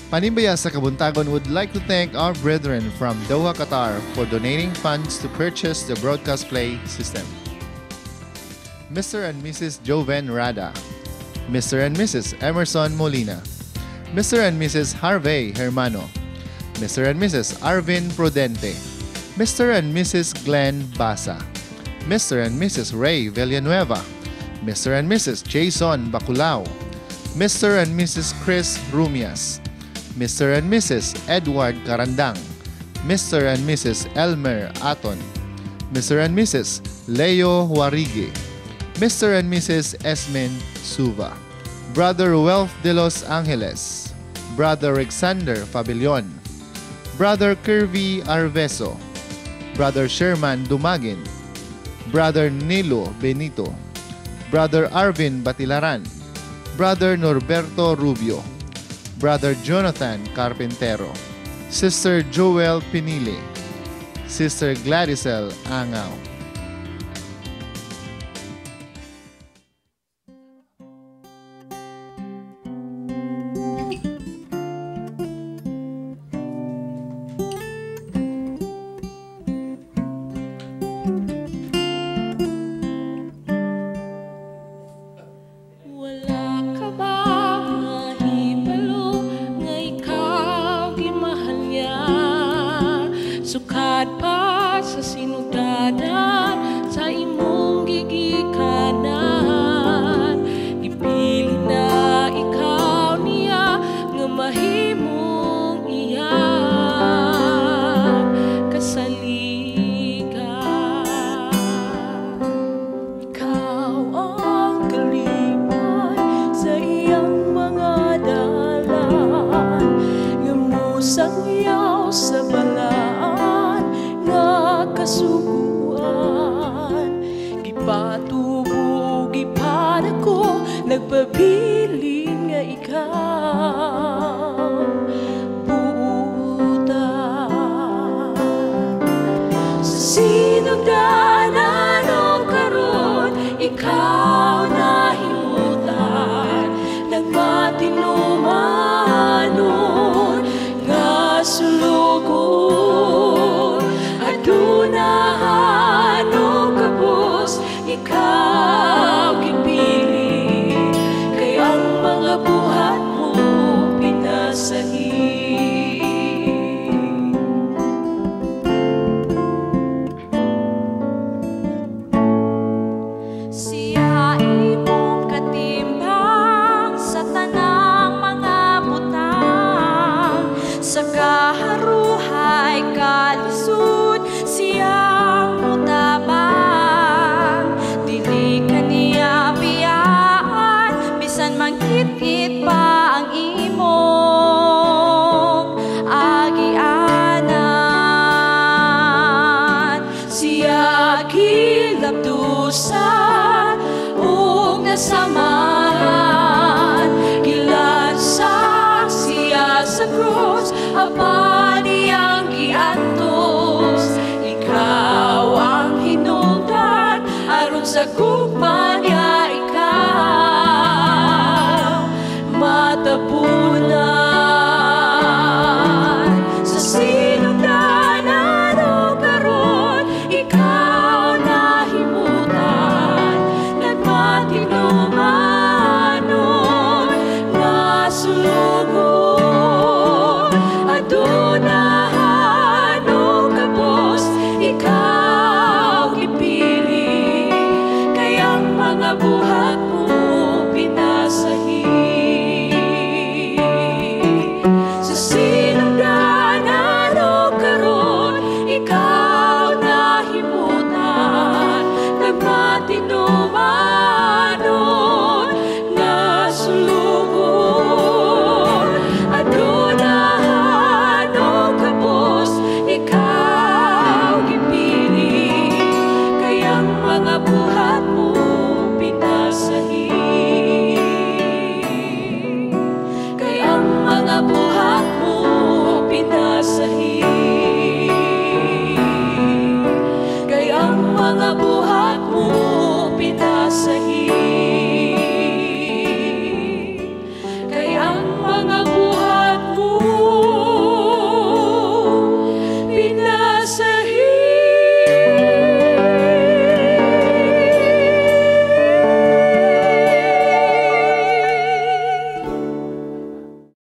Panimbaya sa Kabuntagon would like to thank our brethren from Doha, Qatar for donating funds to purchase the broadcast play system. Mr. and Mrs. Joven Rada, Mr. and Mrs. Emerson Molina, Mr. and Mrs. Harvey Hermano, Mr. and Mrs. Arvin Prudente, Mr. and Mrs. Glenn Basa, Mr. and Mrs. Ray Villanueva, Mr. and Mrs. Jason Baculao, Mr. and Mrs. Chris Rumias, Mr. and Mrs. Edward Carandang, Mr. and Mrs. Elmer Aton, Mr. and Mrs. Leo Warige, Mr. and Mrs. Esmin Suva, Brother Welf de Los Angeles, Brother Alexander Fabilion, Brother Kirby Arveso, Brother Sherman Dumagin, Brother Nilo Benito, Brother Arvin Batilaran, Brother Norberto Rubio, Brother Jonathan Carpintero, Sister Joel Pinili, Sister Gladysel Angao. Wala ka ba mahibalo nga ikaw gimahal niya? Sukad pa sa sinugdanan sa imong gigikanan, gipili na ikaw niya nga mahimong iyang kasaligan. Ikaw ang kalipay sa iyang mga dalan, nga mosangyaw sa balaan nga kasuguan. Gipatubo, gipadako, nagpabilin nga ikaw buutan. Sa sinugdanan o karon, ikaw nahimutan, nagmatinumanon nga sulugon. Adunahan o kabus, ikaw gipili, kay ang mga buhat mo pinasahi. Siya imong katimbang sa tanang mga butang, sa kaharuhay kalisod siyang mutabang. Dili kaniya biyaan, bisan mangkit-it pa ang imong agianan. Siya gilabdusan ug nasamahan, gilansang siya sa krus apan iyang giantos. Ikaw ang hinungdan aron sa gugma niya ikaw matapunan. Sa sinugdanan o karon, ikaw nahimutan, nagmatinumanon nga sulugon. Adunahan o kabus, ikaw gipili, kay ang mga buhat mo pinasahi. Sa sinugdanan o karon, ikaw nahimutan, nagmatinumanon nga sulugon. Adunahan o kabus, ikaw gipili, kay ang mga buhat mo pinasahi. Kay ang mga buhat mo pinasahi.